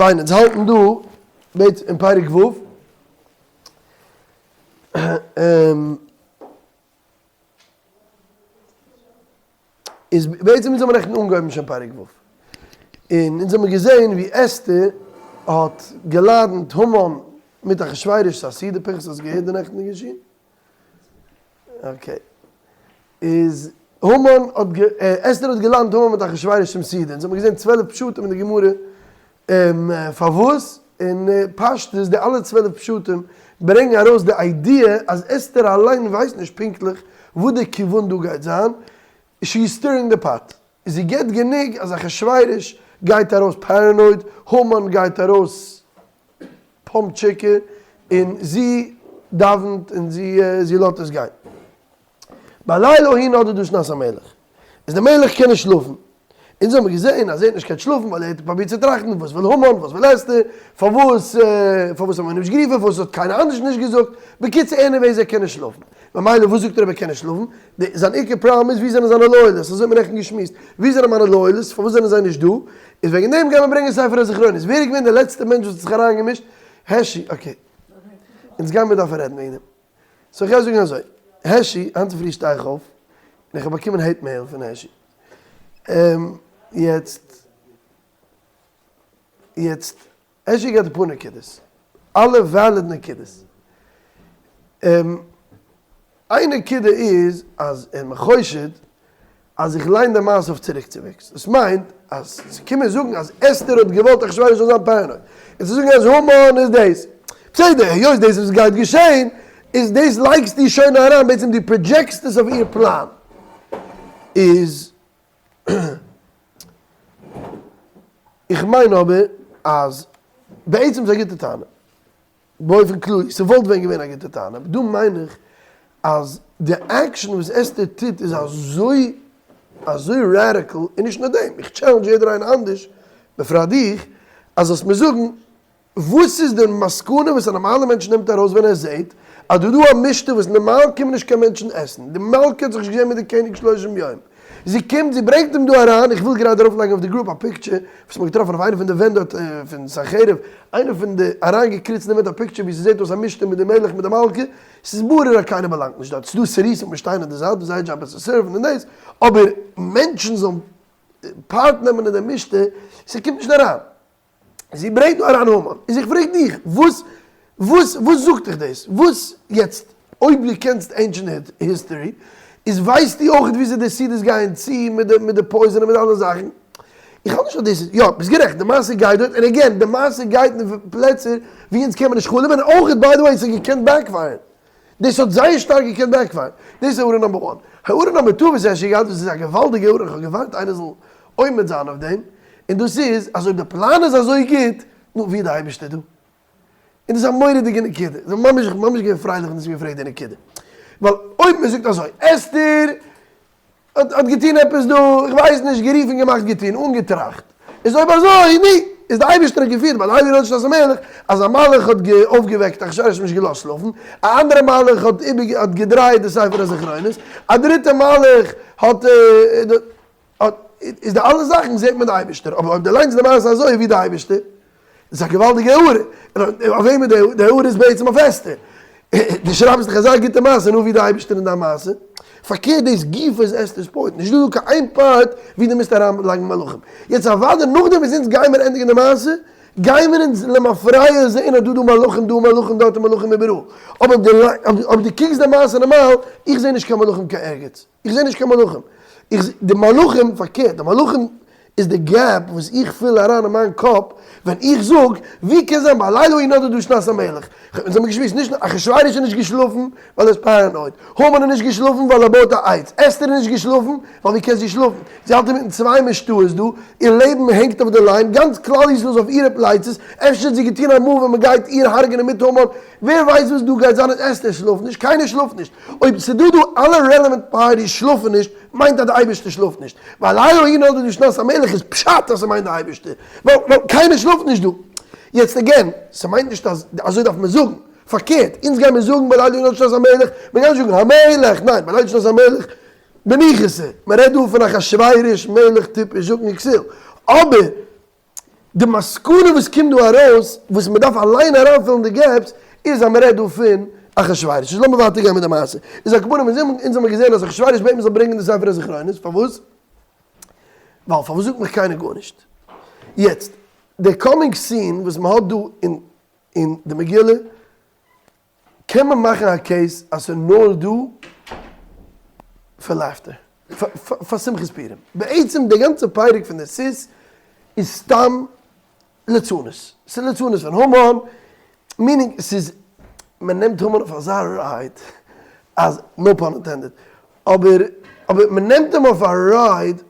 פיין, אונז האלטן דא בעצם אין פרק ו'. איז בעצם אונז האבן נעכטן אנגעהויבן שוין פרק ו'. און אונז האבן געזען ווי אסתר האט געלאדנט המן מיט אחשורוש צו א סעודה, פנחס האסט געהערט די נעכטנדיגע שיעור? okay. איז המן האט גע אסתר האט געלאדנט המן מיט אחשורוש צום סעודה, אונז האבן געזען 12 פשטים אין די גמרא פארוואס, און פשטות די אלע 12 פשטים ברענגען ארויס די idea אז אסתר אליין ווייסט נישט פונקטליך וואס די כיוון דא גייט זיין, she is stirring the pot. זי גיבט גענוג אז אחשורוש גייט ארויס paranoid, המן גייט ארויס פאמפ טשיקער, און זי דאווענט און זי זי לאזט עס גיין. בלילה ההוא נדדה שנת המלך, איז דער מלך קען נישט שלאפן, אונז האבן געזען אז ער האט נישט געקענט שלאפן ווייל ער האט פרובירט צו טראכטן וואס וויל המן, וואס וויל אסתר, פארוואס פארוואס האט מען אים נישט גערופן, פארוואס האט קיינער אנדערש נישט געזאגט, בקיצור anyways ער קען נישט שלאפן, ממילא וואס זאגט ער אויב ער קען נישט שלאפן, די זיין עיקר פראבלעם איז ווי זענען זיינע loyalists, אזוי האט מען נעכטן געשמועסט, ווי זענען מיינע loyalists, פארוואס זענען זיי נישט דא, איז וועגן דעם גייען מיר ברענגען ספר הזכרונות, ווער איז געווען דער לעצטער מענטש וואס האט זיך אריינגעמישט, העשי, okay, אונז גיימיר דארפן רעדן וועגן דעם. so איך גיי זאגן אזוי, העשי, היינט צופרי שטיי איך אויף, און איך האב באקומען hate mail פון העשי. יעצט, יעצט, העשי געהאט אפאר נקודות, אלע valid נקודות. איין נקודה איז אז ער איז מיר חושד אז איך ליין די מעשה אויף צוריקצווועגס. דאס מיינט אז צו קומען זאגן אז אסתר האט געוואלט אחשורוש זאל זיין paranoid, און צו זאגן אז המן איז דאס. בסדר, היות דאס איז וואס גייט געשען, איז דאס לייגסטו שוין אריין, בעצם דו project סט עס אויף איר פלאן. איז איך מיין אבער אז בעצם איז א גוטע טענה. באופן כללי, ס'וואלט ווען געווען א גוטע טענה, אבער דא מיין איך אז די action וואס אסתר טוט איז אזוי אזוי radical, און נישט נאר דעם, איך challenge יעדער איינער אנדערש, בפרט דיך, אז זאלסט מיר זאגן וואס איז די מסקנא וואס א נארמאלער מענטש נעמט ארויס ווען ער זעט אז דא דא א משתה וואס נארמאל קומען נישט קיין מענטשן עסן, די מלכה האט זיך נישט געזען מיט די קעניג שלושים יום, זי קומט זי ברענגט אים דא אריין, איך וויל גראדע ארויף לייגן אויף די group א picture וואס מ'האט געטראפן אויף איינע פון די ווענט דארט פון סנחריב, איינע פון די אריין געקריצט אין די ווענט א picture ווי ס'זעט אויס א משתה מיט די מלך מיט די מלכה, ס'איז ברור אז קיינער באלאנגט נישט דארט, ס'איז דא סריסים וואס שטייען אין די זייט וואס זייער דזשאב איז צו serve ן און דאס, אבער מענטשן זאלן part נעמען אין די משתה, ס'קומט נישט אריין. זי ברענגט דא אריין המן, איז איך פרעג דיך, וואס וואס וואס זאגט דיך דאס? וואס יעצט אויב דו קענסט ancient history, איז ווייסטו אויך וויאזוי די סעודות גייען צו מיט די מיט די poison און מיט אלע זאכן? איך האלט נישט אז דאס איז, יא ביסט גערעכט די מעשה גייט דארט, און again די מעשה גייט אין פלעצער ווי אונז קען מען נישט חלומ'ען, און אויך by the way ס'האט געקענט backfire ן. דאס האט זייער שטארק געקענט backfire ן. דאס איז הערה number one. הערה number two וואס העשי געהאט וואס איז א געוואלדיגע הערה, איך האב געווארט איינער זאל עומד זיין אויף דעם, און דאס איז אז אויב די פלאן איז אזוי גוט, נו ווי איז די אייבערשטער דא? און דאס איז א מורא'דיגע נקודה. איך בין ממש ממש געווען פרייליך ווען דו האסט מיר געפרעגט די נקודה. ווייל אויב מען זאגט אזוי, אסתר האט האט געטון עפעס דא, איך ווייס נישט, גערופן געמאכט געטון, אנגעטראכט. איז אויב אזוי, נו, איז די אייבערשטער האט געפירט ביי די הייליגע ראש המלך, אז א מלאך האט אויפגעוועקט אחשורוש נישט געלאזט שלאפן, א אנדערע מלאך האט איבער האט געדרייט די ספר הזכרונות, א דריטע מלאך האט האט איז די אלע זאכן זעט מען די אייבערשטער, אבער אויב די ליינסט די מעשה אזוי ווי די אייבערשטער, איז א געוואלדיגע הערה, און אויף וועם איז די הערה איז בעצם אויף אסתר, דו שרייבסט דאך אזא גוטע מעשה, נו ווי די אייבערשטער אין דיין מעשה? פארקערט דאס גופא איז אסתר'ס point, נישט דא דא קיין איין part ווי דו מוזט אריין לייגן מלאכים, יעצט אוודאי נאכדעם וואס אונז גיימער ענדיגן די מעשה, גיימער אונז למפרע זעהן אז דא דא מלאכים דא מלאכים דארט און מלאכים איבעראל, אבער אויב דו קוקסט די מעשה נארמאל, איך זעה נישט קיין מלאכים קיין ערגעץ. איך זעה נישט קיין מלאכים. איך זע, די מלאכים, פארקערט, די מלאכים איז די gap וואס איך fill אריין אין מיין קאפ ווען איך זאג, ווי קען זיין בלילה ההוא נדדה שנת המלך? אונז האבן געשמועסט, נישט נאר אחשורוש איז נישט געשלאפן ווייל ער איז paranoid, המן איז נישט געשלאפן ווייל ער בויט א עץ, אסתר איז נישט געשלאפן ווייל ווי קען זי שלאפן? זי האלט אינמיטן צוויי משתאות דא, איר לעבן הענגט אויף די line, גאנץ כלל ישראל איז אויף אירע פלייצעס, אפשר האט זי געטון א move ווען מען גייט איר הרג'נען מיט המן, ווער ווייסט וואס דא גייט זיין אז אסתר שלאפט נישט, קיינער שלאפט נישט. אויב ס'דא דא אלע relevant parties שלאפן נישט, מיינט אז די אייבערשטער שלאפט נישט. בלילה ההוא נדדה שנת המלך איז פשט אז ס'מיינט די אייבערשטער, ווייל ווייל קיינער שלאפט נישט דא. יעצט again, ס'מיינט נישט אז אזוי דארף מען זאגן. פארקערט, אונז גיימיר זאגן בלילה ההוא נדדה שנת המלך, מ'גייט נישט זאגן המלך, ניין, בלילה שנת המלך בניחותא, מ'רעדט דא פון אחשורוש מלך טיפש זקן וכסיל. אבער. די מסקנא וואס קומט דא ארויס, וואס מען דארף אליין אריינפילן די gaps, איז אז מען רעדט דא פון אחשורוש. איז לאמיר ווייטער גיין מיט די מעשה. איז על כל פנים, אונז האבן געזען אז אחשורוש בעט מען זאל ברענגען די ספר הזכרונות, פארוואס? ווייל פארוואס זאגט מיך קיינער גארנישט? יעצט, די coming scene וואס מען האט דא אין די מגילה, קען מען מאכן א case אז ס'איז נאר דא פאר laughter, פאר שמחת פורים. בעצם די גאנצע פרק פון די סוס איז סתם ליצנות. ס'איז ליצנות פון המן, meaning ס'איז, מען נעמט המן אויף אזא ride אז, no pun intended, אבער אבער מען נעמט אים אויף א ride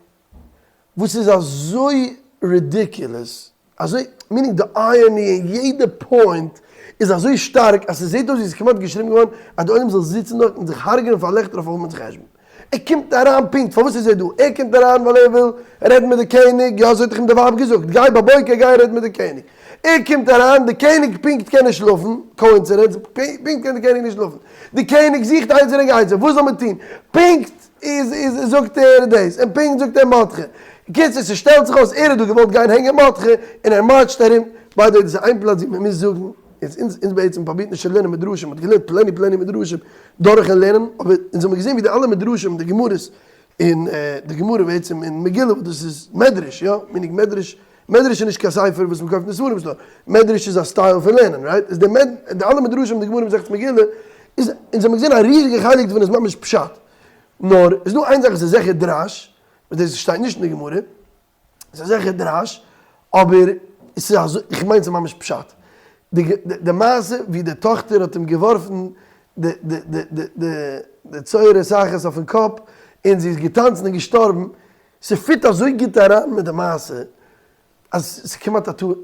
וואס איז אזוי ridiculous, אזוי, meaning די irony אין יעדע point איז אזוי שטארק אז ס'זעט אויס ווי ס'איז כמעט געשריבן געווארן אז די עולם זאל זיצן דארט און זיך הרג'נען פאר לעכטער אויף המן'ס חשבון. ער קומט אריין פונקט, פארוואס איז ער דא? ער קומט אריין ווייל ער וויל רעדן מיט די קעניג, יא אזוי האט דאך אים די ווייב געזאגט, גיי בבוקר גיי רעד מיט די קעניג. ער קומט אריין, די קעניג פונקט קען נישט שלאפן, coincidence, פונקט קען די קעניג נישט שלאפן. די קעניג זוכט עצה און עצה, וואס זאל מען טון? פונקט איז איז זאגט ער דאס, און פונקט זאגט ער מרדכי. קיצור ס'שטעלט זיך אויס ער האט דא געוואלט גיין הענגען מרדכי, און ער מארטשט ארום, by the way דאס איז איין פלאץ ווי מ'מוז זאגן, אונז אונז אונז בעצם פרובירט נישט צו לערנען מדרשים, מ'האט געלערנט plenty plenty מדרשים דורכן לערנען, אבער אונז האבן געזען ווי די אלע מדרשים, די גמרות, און די גמרא בעצם אין מגילה וואס דאס איז מדרש, יא, meaning מדרש, מדרש איז נישט קיין ספר וואס מ'קויפט אין ספרים store, מדרש איז א style פון לערנען, right? איז די מד די אלע מדרשים די גמרא מסכת מגילה, איז אונז האבן געזען א ריזיגע חלק דערפון איז ממש פשט, נאר איז דא איין זאך וואס איז זיכער דרש, וואס דאס שטייט נישט אין די גמרא, ס'איז זיכער דרש, אבער ס'איז אזוי, איך מיין ס'איז ממש פשט. די די מעשה ווי די טאכטער האט אים געווארפן די די די די די די צורת אחת אויפן קאפ, און זי איז געטאנצן און געשטארבן, ס' fit אזוי גוט אריין מיט די מעשה, אז ס'איז כמעט א טעות,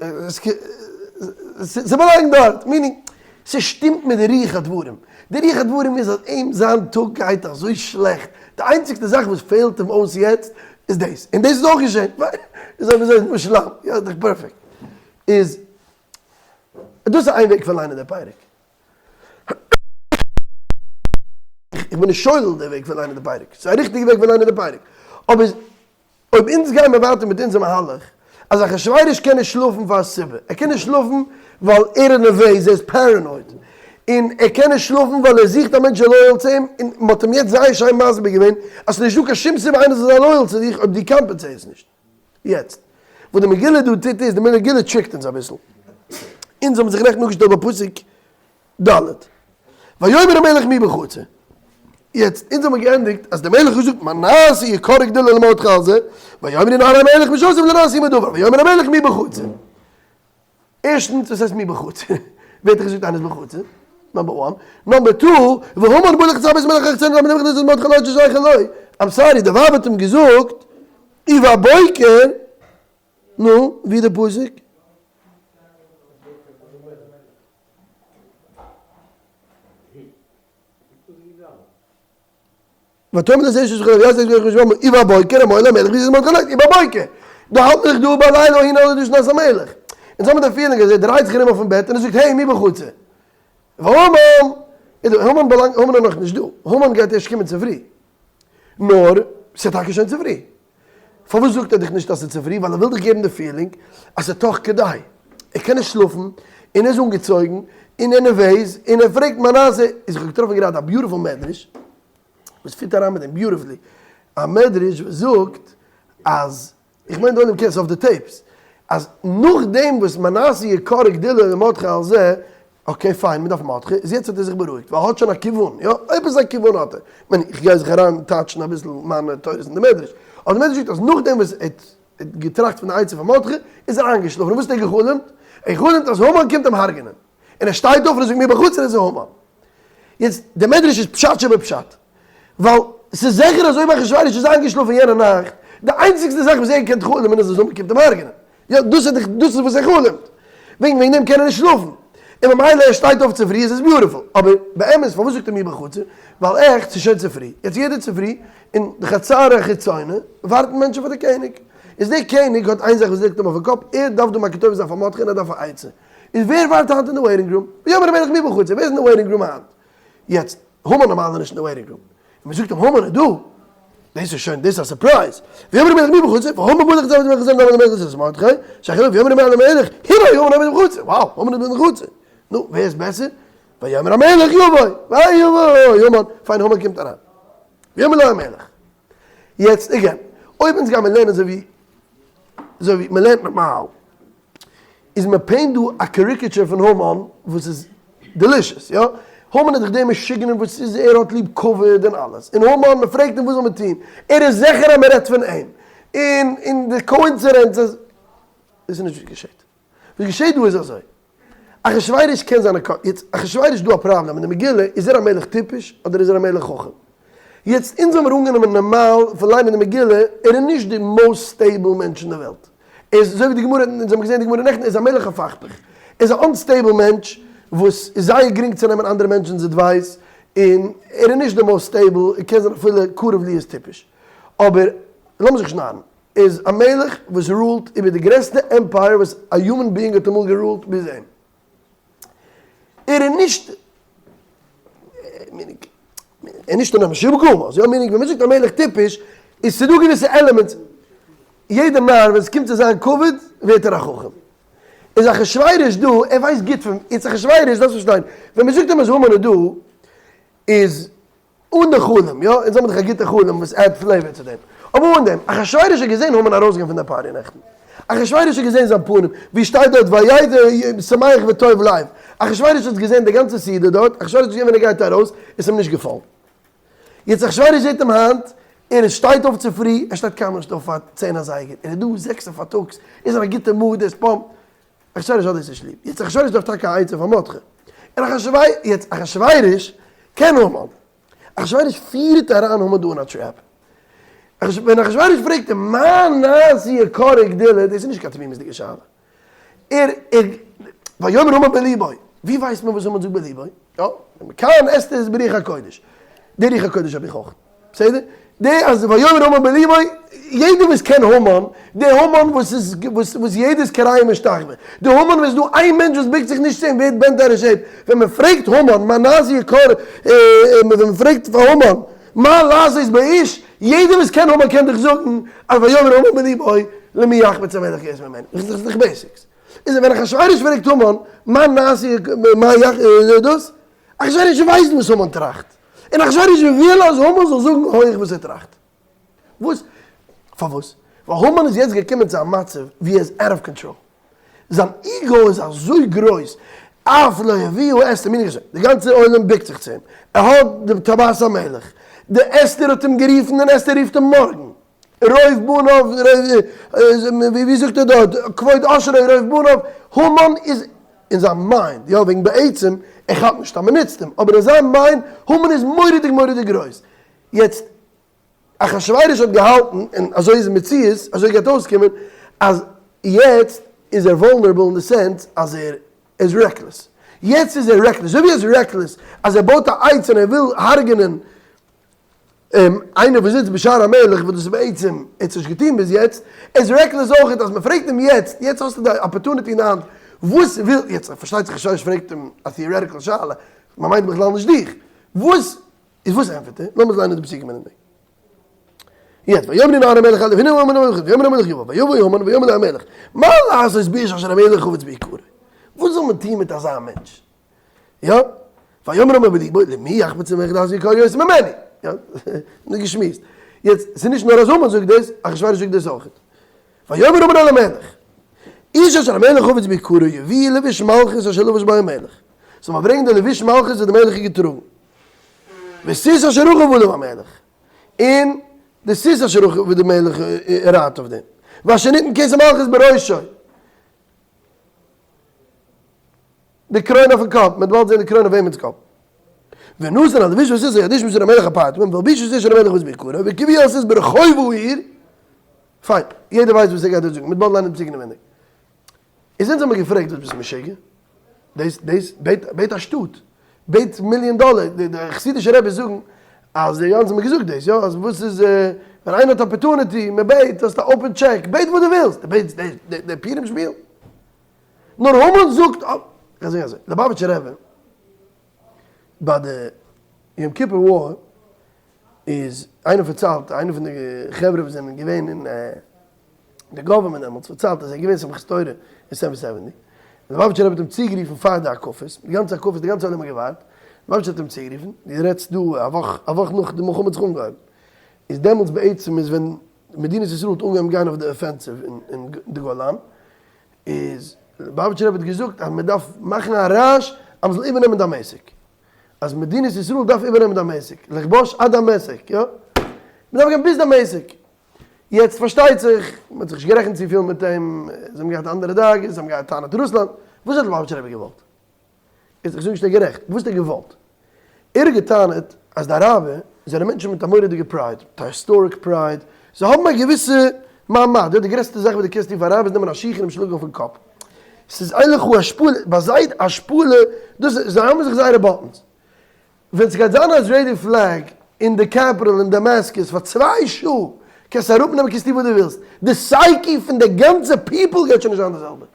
ס'באלאנגט דארט, meaning, ס'שטימט מיט די רוח הדברים. די רוח הדברים איז אז אים זיין טאג גייט אזוי שלעכט, די איינציגסטע זאך וואס פעלט אים אויס יעצט איז דאס, און דאס איז אויך געשען, איז אויב אזוי איז מושלם, יא איז דאך פערפעקט. איז דאס איז איין וועג פון ליינען די פרק. איך בין נישט שולל די וועג פון ליינען די פרק, ס'איז א ריכטיגע וועג פון ליינען די פרק, אבער אויב אונז גייען מיר ווייטער מיט אונזער מהלך אז אחשורוש קען נישט שלאפן פאר א סיבה, ער קען נישט שלאפן ווייל ער איז נערוועז, ער איז paranoid, און ער קען נישט שלאפן ווייל ער זוכט א מענטש loyal צו אים, און מען האט אים יעצט זייער שיין מסביר געווען אז ס'איז נישטא קיין שום סיבה איינער זאל זיין loyal צו דיך אויב דו קאמפענסעירסט נישט. יעצט, וואס די מגילה דא טוט איז, די מגילה trick ט אונז אביסל. אונז האבן זיך נעכטן אפגעשטעלט ביי פסוק ד'. ויאמר המלך מי בחצר. יעצט, אונז האבן געענדיגט אז דער מלך האט געזאגט מה נעשה יקר וגדולה למרדכי על זה, ויאמרו נערי המלך משעותיו לא נעשה עמו דבר, ויאמר המלך מי בחצר. ערשטנס, וואס הייסט מי בחצר? ווער האט דיך געזאגט איינער איז בחצר? number one. number two, והמן בא לחצר בית המלך החיצונה למה נבוכדנצר מרדכי לא שייך לו. I'm sorry, די ווייב האט אים געזאגט, ובבוקר, נו, ווי איז די פסוק? ותאמר לזה אשת חלב יעשה את חשבון ובבוקר אמור למלך ווי איז מרדכי לייט ובבוקר דא האלט מען זיך דא בלילה הנה עולה שנת המלך אונז האבן די feeling אז ער דרייט זיך ארום אויפן בעט און ער זאגט hey מי בחצר והמן המן באלאנגט המן איז נאכנישט דא המן גייט ערשט קומען צופרי נאר ס'איז טאקע שוין צופרי. פארוואס זאגט ער דיך נישט אז ס'איז צופרי? ווייל ער וויל דיך געבן די feeling אז ס'איז תוך כדי. ער קען נישט שלאפן, און ער איז אנגעצויגן, און ער נערוועז, און ער פרעגט מה נעשה. איז איך האב געטראפן גראדע א beautiful מדרש, וואס fit אריין מיט דעם beautifully. א מדרש וואס זאגט אז, איך מיין די עולם קען עס אויף די tapes, אז נאכדעם וואס מנסה יקר הגדילו למרדכי על זה, okay fine, מען דארף מרדכי, איז יעצט האט ער זיך בארואיגט, ווייל ער האט שוין א כיוון, יא, עפעס א כיוון האט ער, כ'מיין איך גיי זיך אריין טייטשן אביסל מיינע תורות אין די מדרש, אבער די מדרש זאגט אז נאכדעם וואס ער האט געטראכט פון די עצה פון מרדכי, איז ער איינגעשלאפן, און וואס האט ער גע'חלומ'ט? ער האט גע'חלומ'ט אז המן קומט אים הרג'נען, און ער שטייט אויף און ער זאגט מי בחצר איז המן. יעצט, די מדרש איז פשט שבפשט, ווייל ס'איז זיכער אז אויב אחשורוש איז איינגעשלאפן יענע נאכט, די איינציגסטע זאך וואס ער קען חלומ'ן איז אז המן קומט אים הרג'נען. יא, דאס איז דאך, דאס איז וואס ער חלומ'ט. וועגן וועגן דעם קען ער נישט שלאפן. און ממילא ער שטייט אויף צופרי איז עס beautiful. אבער באמת פארוואס זאגט ער מי בחצר? ווייל עכט ס'איז שוין צופרי. יעצט יעדע צופרי אין די חצר החיצונה ווארטן מענטשן פאר די קעניג. איז דער קעניג האט איין זאך וואס ליגט אים אויפן קאפ, ער דארף דא מכיר טובה זיין פאר מרדכי און ער דארף א עצה. איז ווער ווארט היינט אין די waiting room? ויאמר המלך מי בחצר? ווער איז אין די waiting room היינט? יעצט, המן נארמאל איז נישט אין די waiting room. און מ'זאגט אים המן איז דא. דאס איז שוין, דאס איז א surprise. ויאמר המלך מי בחוצה, והמן בא לחצות המלך זען דוד המלך את מרדכי, שהחילו ויאמר המלך, הנה המן עומד בחוצה, וואו, המן איז בחוצה. נו, ווער איז בעסער? ויאמר המלך יבוא, ויבוא המן, פיין המן קומט אריין. ויאמר לו המלך. יעצט again, אויב אונז גיימער לערנען אזוי ווי, אזוי ווי מ'לערנט נארמאל, איז מען paint דא א caricature פון המן וואס איז delicious, יא? המן איז דאך דער משוגענער וואס איז ער האט ליב כבוד און אלעס, און המן מען פרעגט אים וואס זאל מען טון, ער איז זיכער אז מען רעדט פון אים, און און די coincidence אז דאס איז נישט וואס געשעט, וואס געשעט דא איז אזוי, אחשורוש קען זיינע ק, יעצט אחשורוש איז דא א פראבלעם אין די מגילה, איז ער א מלך טיפש אדער איז ער א מלך חכם? יעצט אונז האמיר אנגענומען נארמאל פון ליינען די מגילה, ער איז נישט די most stable מענטש אין די וועלט, ער איז אזוי ווי די גמרא, אונז האבן געזען די גמרא נעכטן, ער איז א מלך הפכפך, ער איז א unstable מענטש וואס איז זייער גרינג צו נעמען אנדערע מענטשנ'ס advice, און ער איז נישט די most stable, ער קען זיין אפילו קרוב להיות טיפש, אבער לאמיר זיך נישט נארן, ער איז א מלך וואס rule ט איבער די גרעסטע empire וואס א human being האט אמאל גע rule ט ביז אים. ער איז נישט, meaning, ער איז נישט אן משוגע, יא meaning ווען מ'זאגט א מלך טיפש, איז ס'דא געוויסע elements, יעדע נאר ווען ס'קומט צו זיין כבוד ווערט ער א חכם. איז אחשורוש דא, ער ווייסט גוט פון, יעצט אחשורוש דארפסט פארשטיין, ווען מ'זאגט אים אז המן איז דא, איז אן די חלום, יא, אונז האבן דאך א גוטע חלום וואס add flavor צו דעם, אבער אן דעם, אחשורוש האט געזען המן ארויסגיין פון די party נעכטן, אחשורוש האט געזען זיין פנים, ווי שטייט דארט וידע שמח וטוב לב, אחשורוש האט געזען די גאנצע סעודה דארט, אחשורוש האט געזען ווען ער גייט ארויס, איז אים נישט געפאלן. יעצט אחשורוש זעט אים היינט, ער שטייט אויף צופרי, ער שטייט קיינמאל נישט אויף פאר צען אזייגער, ער איז דא זעקסע פארטאגס, ער איז אין א גוטע mood, ער איז pumped, אחשורוש האט דאס נישט ליב. יעצט אחשורוש דארף טאקע א עצה פאר מרדכי. און אחשורוש, יעצט אחשורוש קען המן. אחשורוש פירט אריין המן דא אין א trap. ווען אחשורוש פרעגט אים מה נעשה יקר וגדולה, דאס איז נישט קיין תמימות'דיגע שאלה. ער, ער, ויאמר המן בליבו, ווי ווייסט מען וואס המן זאגט בליבו? יא, מכאן אסתר איז ברוח הקודש. די רוח הקודש האב איך אויך. בסדר? די אז ויאמר המן בליבו, יעדער וואס קען המן, די המן וואס איז וואס וואס יעדער איז כורעים ומשתחווה, די המן וואס איז דא איין מענטש וואס בוקט זיך נישט צו אים ווערט bent out of shape, ווען מען פרעגט המן מה נעשה יקר ווען מען פרעגט פאר המן מה לעשות באיש, יעדער וואס קען המן קען דיך זאגן אז ויאמר המן בליבו למי יחפץ המלך יותר ממני, דאס איז דאך basics. איז ווען אחשורוש פרעגט המן מה נעשה מה יח דאס אחשורוש ווייסט וואס המן טראכט, און אחשורוש וויל אז המן זאל זאגן הויך וואס ער טראכט. וואס? פארוואס? ווייל המן איז יעצט געקומען צו א מצב ווי ער איז out of control. זיין ego איז אזוי גרויס, אף לא הביאה אסתר מיני געשעפט, די גאנצע עולם בוקט זיך צו אים, ער האט די טבעת המלך, די אסתר האט אים גערופן און אסתר רופט אים מארגן, רוב בניו, ווי זאגט ער דארט, כבוד אשרי רוב בניו, המן איז אין זיין mind, יא וועגן בעצם ער כאפט נישט אז מען נוצט אים, אבער אין זיין mind, המן איז מורא'דיג מורא'דיג גרויס. יעצט, אחשורוש האט געהאלטן, און אזוי איז מציאות, אזוי גייט אויסקומען, אז יעצט איז ער vulnerable אין די sense אז ער איז reckless. יעצט איז ער reckless, אזוי ווי ער איז reckless אז ער בויט א עצה און ער וויל הרג'נען איינער וואס זיצט בשער המלך וואס דאס איז בעצם ער האט עס נישט געטון ביז יעצט, איז reckless אויכעט אז מען פרעגט אים יעצט, יעצט האסטו די opportunity אין די האנט, וואס וויל, יעצט פארשטייט זיך אחשורוש פרעגט אים א theoretical שאלה, מען מיינט בכלל נישט דיך, וואס איז וואס ענטפערט ער, לאמיר ליינען די פסוקים אינעם דעם. יעצט ויאמרו נערי המלך אליו הנה המן המלך ויאמר המלך יבוא ויבוא המן ויאמר להמלך מה לעשות באיש אשר המלך חפץ ביקרו, וואס זאל מען טון מיט אזא מענטש? יא, ויאמר המן בליבו למי יחפץ המלך לעשות יקר יותר ממני, יא, נישט געשמועסט. יעצט, ס'איז נישט נאר אז המן זאגט דאס, אחשורוש זאגט דאס אויך. ויאמר המן אל המלך, איש אשר המלך חפץ ביקרו יביאו לבוש מלכות אשר לבש בו המלך, זאל מען ברענגען די לבוש מלכות וואס די מלך האט געטראגן, וסוס אשר רכב עליו המלך, און די סוס אשר רכב וואס די מלך רייט אויף דעם, ואשר ניתן כתר מלכות בראשו. די קרוין אויפן קאפ, מען וועט באלד זען די קרוין אויף וועמענס קאפ. ונתן הלבוש והסוס ליד איש משרי המלך הפרתים, והלבישו את איש המלך חפץ ביקרו, והרכיבוהו על סוס ברחוב העיר, פיין, יעדער ווייסט וואס ער גייט דא זאגן, מען וועט באלד ליינען די פסוק אינעווייניג. איז אונז האבן מיר געפרעגט וואס ביסטו משוגע? דאס דאס בעט בעט א שטאט, בעט מיליאן דאלער, די די חסידישע רעביס זאגן אז די אונז האבן מיר געזאגט דאס יא, אז וואס איז ווען איינער האט opportunity, מען בעט, האסט א open check, בעט וואס דו ווילסט, דו בעטסט די די פורים שפיל? נאר המן זאגט איך זאג אזוי, ליובאוויטשער רבי ביי די יום כיפור war. איז איינער פארציילט, איינער פון די חברה וואס זענען געווען אין די government דעמאלטס פארציילט אז ער איז געווען שמחת תורה אין seven seventy, און ליובאוויטשער רבי האט אים צוגערופן פאר די הקפות, די גאנצע הקפות, די גאנצע עולם האט געווארט, ליובאוויטשער האט אים צוגערופן, דו רעדסט דא א וואך, א וואך נאך די מלחמה האט זיך אנגעהויבן, איז דעמאלטס בעצם איז ווען מדינת ישראל האט אנגעהויבן גיין אויף די offensive אין די גולן, איז ליובאוויטשער רבי האט געזאגט אז מען דארף מאכן א רעש אז מען זאל איבערנעמען דמשק, אז מדינת ישראל דארף איבערנעמען דמשק, לכבוש עד דמשק, יא? מען דארף גיין ביז דמשק. יעצט פארשטייט זיך, מען האט זיך נישט גערעכנט צופיל מיט אים, זיי האבן געהאט אנדערע דאגות, זיי האבן געהאט טענות רוסלאנד, וואס האט ליובאוויטשער רבי געוואלט? איז איך זאג נישט ער גערעכט, וואס האט ער געוואלט? ער האט געטענה'ט אז די אראבער זענען מענטשן מיט א מורא'דיגע pride, מיט א historic pride, זיי האבן א געוויסע מעמד, יא די גרעסטע זאך וואס דו קענסט טון פאר אראבער איז נעמען א שיך און אים שלאגן אויפן קאפ, ס'איז אין לך השפלה, ביי זיי השפלה, דאס זיי האבן זיך זייערע buttons, ווען ס'גייט זיין א Israeli flag אין די capital אין דעמעסקוס פאר צוויי שעה, קענסטו אראפנעמען קענסט טון וואס דו ווילסט, די סייקי פון די גאנצע people גייט שוין נישט זיין די זעלבע.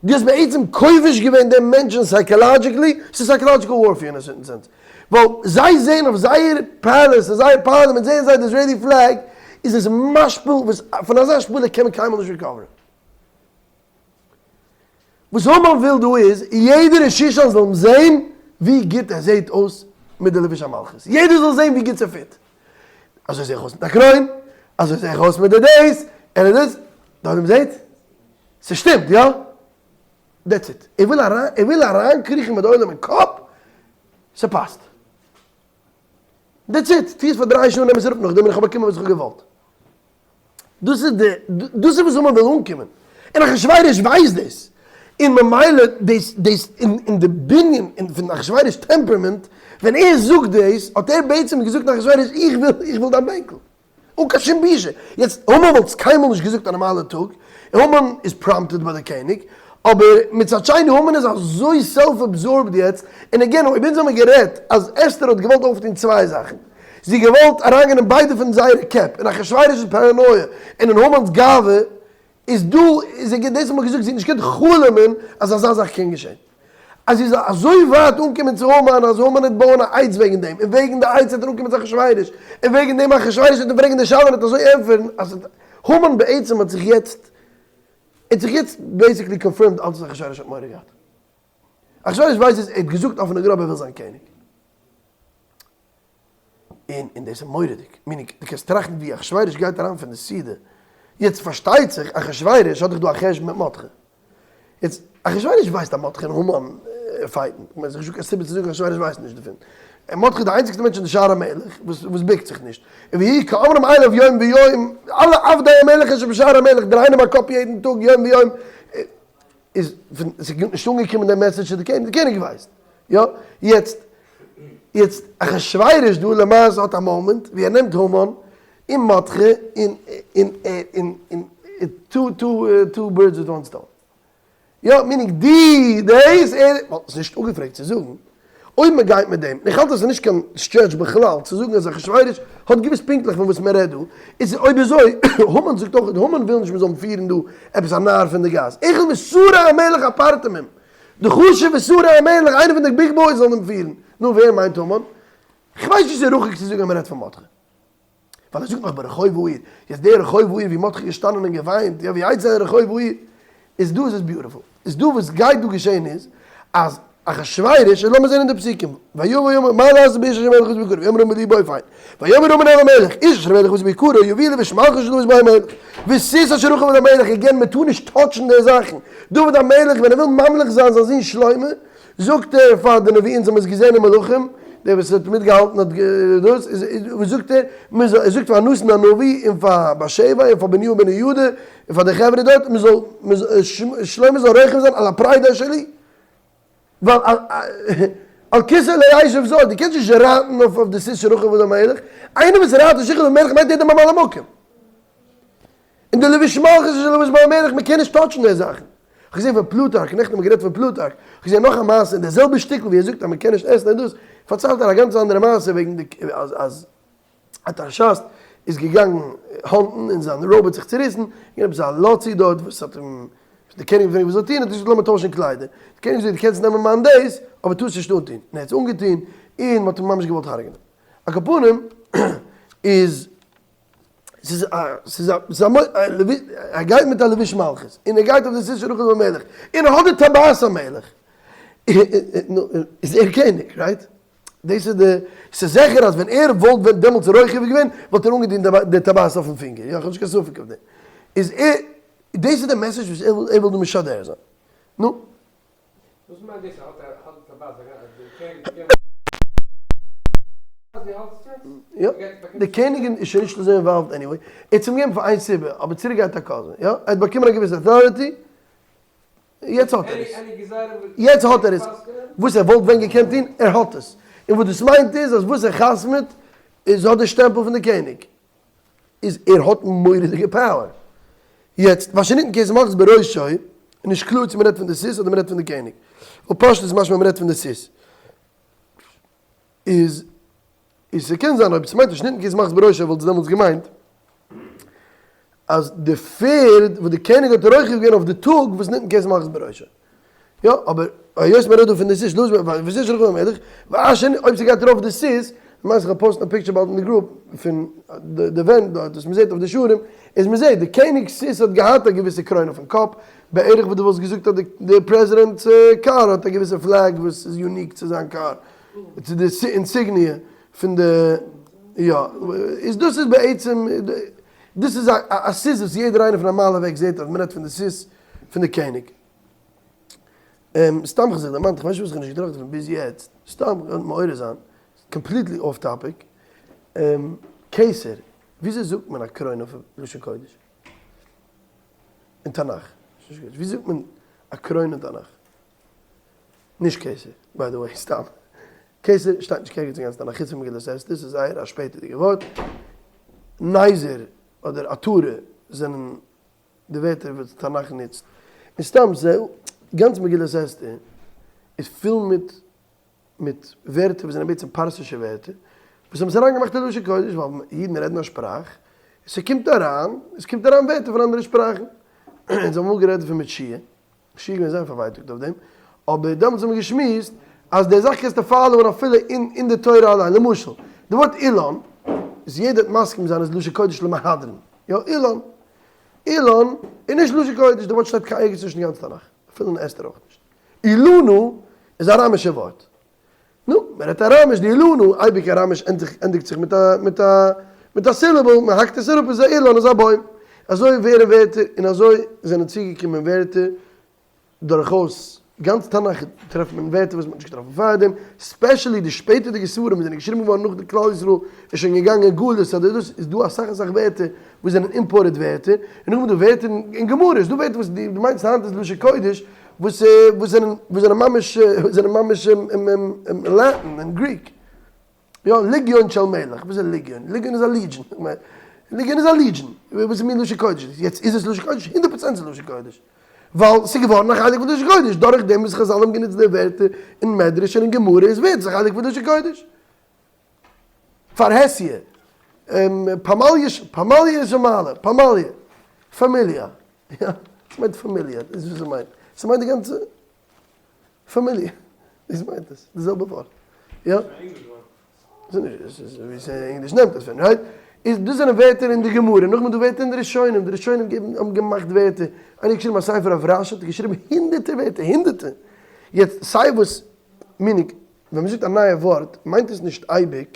דו האסט בעצם כובש געווען דעם מענטשן psychologically, ס'איז psychological warfare אין א certain sense, ווייל זיי זעען אויף זייער palace און זייער פארלימענט זעען זיי די Israeli flag, איז עס משפיל וואס פון אזא השפלה קען מען קיינמאל נישט recover ען. וואס המן וויל דא איז, יעדער אין שושן זאל אים זען ווי גוט ער זעט אויס מיט די לבוש המלכות, יעדער זאל זען ווי גוט ס' fit, אזוי זע איך אויס מיט א קרוין, אזוי זע איך אויס מיט די דאס, און דאס, דער עולם זעט? ס'שטימט, יא? That's it. ער וויל אריין, ער וויל אריינקריכן מיט די עולם אין קאפ, ס'פאסט. That's it. טו עס פאר דריי שעה און נעם עס אראפ נאכדעם און איך האב באקומען וואס איך האב געוואלט. דאס איז די, דאס איז וואס המן וויל אנקומען. און אחשורוש ווייסט דאס. און ממילא דאס, דאס, אין די בנין פון אחשורוש temperament, ווען ער זאגט דאס, האט ער בעצם געזאגט אחשורוש איך וויל, איך וויל דיין בענקל. אן קיין שום בושה. יעצט, המן וואלט עס קיינמאל נישט געזאגט א נארמאלע טאג, המן איז prompted ביי די קעניג, אבער מצד שני המן איז אזוי self absorbed יעצט, און again אויב אונז האמיר גערעדט אז אסתר האט געוואלט אויפטון צוויי זאכן, זי האט געוואלט אריינגיין אין ביידע פון זייערע קעפ, אין אחשורוש'ס paranoia און אין המן'ס גאווה, איז דא, איז ער דאס האט מען געזאגט, זי האט נישט געקענט חלומ'ען אז אזא זאך קען געשען. אז זי זאל אזוי ווייט אנקומען צו המן אז המן וועט בויען א עץ וועגן דעם, און וועגן די עץ וועט ער אנקומען צו אחשורוש, און וועגן דעם אחשורוש וועט אים פרעגן די שאלה און וועט אזוי ענטפערן אז המן בעצם האט זיך יעצט, ער האט זיך יעצט basically confirmed אלץ וואס אחשורוש האט מורא געהאט. אחשורוש ווייסט עס, ער האט געזאגט אפן און גראב ער וויל זיין קעניג. און און דאס איז מורא'דיג, meaning דו קענסט טראכטן ווי אחשורוש גייט אריין פון די סעודה, יעצט פארשטייט זיך אחשורוש האט דאך דא א חשבון מיט מרדכי, יעצט אחשורוש ווייסט אז מרדכי און המן fight ן, כ'מיין ס'איז נישטא קיין סיבה צו זאגן אחשורוש ווייסט נישט דערפון, און מרדכי איז די איינציגסטע מענטש אין די שער המלך וואס וואס בוקט זיך נישט, און ויהי כאמרם אליו יום ויום, אלע עבדי המלך אשר בשער המלך דרייען אים א קאפ יעדן טאג יום ויום, איז פון ס'איז נישט אנגעקומען די message צו די קעניג, די קעניג ווייסט, יא, יעצט יעצט אחשורוש דא למעשה האט א מאמענט ווי ער נעמט המן און מרדכי און און און און two two two birds with one stone, יא meaning די דאס ער וואלט עס נישט אפגעפרעגט צו זאגן אויב מען גייט מיט דעם, און איך האלט אז עס איז נישט קיין stretch בכלל צו זאגן אז אחשורוש האט געוואוסט פונקטליך פון וואס מען רעדט דא, איז אויב אזוי, המן זאגט אויך, המן וויל נישט מען זאל פירן דא עפעס א נאר פון די גאס, אחד משרי המלך הפרטמים, די חשובע שרי המלך, איינער פון די big boys זאלן אים פירן, נו ווער מיינט המן? כ'ווייס נישט צו ס'איז רחוק צו זאגן אז מען רעדט פון מרדכי. ווייל ער זאגט נאך ברחוב העיר, יעצט דער רחוב העיר ווי מרדכי איז געשטאנען און געוויינט, יא ווי הייסט זיין רחוב העיר, איז דא איז עס beautiful, איז דא וואס גייט דא געשען איז, אז אחשורוש, און לאמיר זען אין די פסוקים, ויבא ויאמר מה לעשות באיש אשר המלך חפץ ביקרו, ויאמר המן בלבו פיין, ויאמר המן אל המלך, איש אשר המלך חפץ ביקרו, יביא לבוש מלכות אשר לבש בו המלך, וסוס אשר רכב עליו המלך, again מען טאר נישט touch ן די זאכן, דוד המלך ווען ער וויל ממליך זיין זיין זון שלמה, זאגט ער פאר די נביאים, זיי האבן עס געזען אין מלכים, דער וואס האט מיטגעהאלטן האט דאס, וואס זאגט ער, מען זאל, ער זאגט פאר נתן הנביא און פאר בת שבע און פאר בניהו בן יהוידע און פאר די חברה דארט, מען זאל, מען זאל, שלמה זאל רוכב זיין על הפרדה שלי, ווייל על כסא לא ישב זר, דו קענסט נישט רייטן אויף די סוס שרכב עליו המלך, איינער וואס רייט אויף שרכב המלך מיינט ער דער ממלא מקום. און די לבוש מלכות איז שוין לבוש ביי המלך, מען קען נישט touch ן די זאכן. כ'האב געזען פון פלוטארק, נעכטן האט מען גערעדט פון פלוטארק, כ'האב געזען נאך א מעשה אין די זעלבע שטיקל ווי ער זאגט אז מען קען נישט עסן און דאס, פארציילט ער א גאנץ אנדערע מעשה וועגן די אז אז א טארשאסט איז געגאנגען hunt ן און זיין robe האט זיך צוריסן, געווען עפעס א לאצי דארט וואס האט אים, די קעניג האט געפרעגט וואס זאל טון, האט ער געזאגט לאמיר טוישן קליידער, די קעניג האט געזאגט דו קענסט נעמען מיין דאס, אבער טארסט נישט אנטון, און ער האט עס אנגעטון און מען האט אים ממש געוואלט הרג'נען. על כל פנים. איז ס'איז א ס'איז א ס'איז א ער גייט מיט א לבוש מלכות און ער גייט אויף די סוס של רכב המלך און ער האט די טבעת המלך איז ער קעניג right? דאס איז די ס'איז זיכער אז ווען ער וואלט ווען דעמאלטס רוכב געווען וואלט ער אנגעטון די טבעת אויפן פינגער יא כ'האב נישט קיין ספק אויף דעם איז ער דאס איז די message וואס ער וויל דא משדר זיין נו. וואס מיינט דאס ער האט ער האט די טבעת די קעניג האט געגעבן אז די האלטסט יעצט? יא, די קעניגין איז שוין נישט אזוי involved anyway, ער האט עס אים געגעבן פאר איין סיבה, אבער צוריק גייט א cousin, יא, ער האט באקומען א געוויסע authority, יעצט האט ער עס, יעצט האט ער עס, וואס ער וואלט ווען געקענט טון, ער האט עס, און וואס דאס מיינט איז אז וואס ער חתמ'עט איז האט די שטעמפל פון די קעניג. איז ער האט מורא'דיגע power. יעצט ואשר ניתן כתר מלכות בראשו, איז נישט קלאר צו מ'רעדט פון די סוס אדער מ'רעדט פון די קעניג. ופשטות איז משמע מ'רעדט פון די סוס. איז איז ס'קען זיין אויב ס'מיינט אשר ניתן כתר מלכות בראשו וואלט עס דעמאלטס געמיינט אז די פערד וואס די קעניג האט רוכב געווען אויף די טאג וואס ניתן כתר מלכות בראשו. יא, אבער היות מען רעדט דא פון די סוס, לאז מיר, וואס איז שלחן המלך, ואשר, אויב ס'גייט ארויף די סוס, למעשה איך וועל post ן א picture באלד אין די group פון די ווענט דארט וואס מ'זעט אויף די שערים, איז מ'זעט די קעניג'ס סוס האט געהאט א געוויסע קרוין אויפן קאפ, בערך וואס דו וואלסט געזאגט אז די פרעזידענט'ס קאר האט א געוויסע flag וואס איז unique צו זיין קאר, צו די insignia פון די, יא, איז דאס איז בעצם, דאס איז א סוס וואס יעדער איינער פון א מייל אוועק זעט אז מ'רעדט פון די סוס פון די קעניג. סתם כ'האב זיך דערמאנט, כ'ווייס נישט וואס כ'האב נישט געטראכט דערפון ביז יעצט, סתם כ'וויל מעורר זיין, completely off topic, כתר, וויאזוי זאגט מען א קרוין אויף לשון קודש? אין תנך, ווי זאגט מען א קרוין אין תנך? נישט כתר, by the way, סתם. כתר שטייט נישט ערגעץ אין גאנץ תנך, חוץ פון מגילת אסתר, ס'איז זייער א שפעטערדיגע ווארט. נזר אדער עטרה זענען די ווערטער וואס תנך נוצט, און סתם זה, גאנץ מגילת אסתר איז פול מיט מיט ווערטער וואס זענען בעצם פרסישע ווערטער, וואס האבן עס אריינגעמאכט אין לשון קודש ווייל אידן רעדן א שפראך, און ס'קומט אריין, עס קומט אריין ווערטער פון אנדערע שפראכן. אונז האבן אמאל גערעדט דערפון מיט שיע, שיע איז געווען זייער פארווייטאגט אויף דעם, אבער דעמאלטס האבן מיר געשמועסט אז די זאך קענסטו follow ען אפילו אין אין די תורה אליין, למשל, די ווארט אילן, איז יעדער וועט מסכים זיין איז לשון קודש למהדרין, יא אילן, אילן איז נישט לשון קודש, די ווארט שטייט קיין ערגעץ נישט אין גאנץ תנך, אפילו אין אסתר אויך נישט. אילנא איז אראמישע ווארט. נו, מען רעדט אראמיש, די אילנא, אייביג אראמיש ענדיגט זיך מיט א מיט א מיט א syllable, מען האקט עס אראפ איז א אילן איז א בוים. אזוי ווערן ווערטער און אזוי זענען צוגעקומען ווערטער דורכאויס גאנץ תנך טרעפט מען ווערטער וואס מען האט נישט געטראפן פארדעם, specially די שפעטערדיגע ספרים וואס זענען געשריבן געווארן נאך די כלל ישראל איז שוין געגאנגען גלות אדער דאס, איז דא אסאך אסאך ווערטער וואס זענען imported ווערטער, און נאכדעם איז דא ווערטער אין גמרא, איז דא ווערטער וואס דו מיינסט היינט איז לשון קודש וואס וואס זענען וואס זענען ממש זענען ממש Latin און Greek. יא, לגיון של מלך, וואס איז לגיון? לגיון איז א legion, לגיון איז א legion, וואס איז מין לשון קודש איז? יעצט איז עס לשון קודש? הונדערט פראצענט ס'איז לשון קודש, ווייל ס'איז געווארן א חלק פון לשון קודש, דורך דעם וואס חזל האבן גענוצט די ווערטער אין מדרש און אין גמרא איז ווערט עס א חלק פון לשון קודש. פרהסיא, פמליא, פמליא של מעלה, פמליא, פאמיליע, יא, ס'מיינט פאמיליע, דאס איז וואס ס'מיינט, ס'מיינט די גאנצע. פאמיליע, דאס מיינט עס, די זעלבע ווארט. יא. ס'איז ווי ענגליש נעמט עס פון, right? איז דאס זענען ווערטער אין די גמרא, נאכדעם איז דא ווערטער אין די ראשונים, די ראשונים געבן האבן געמאכט ווערטער, איינער האט געשריבן א ספר אויף רשי האט ער געשריבן הונדערטער ווערטער, הונדערטער! יעצט סיי וואס meaning, ווען מ'זאגט א נייע ווארט מיינט עס נישט אייביג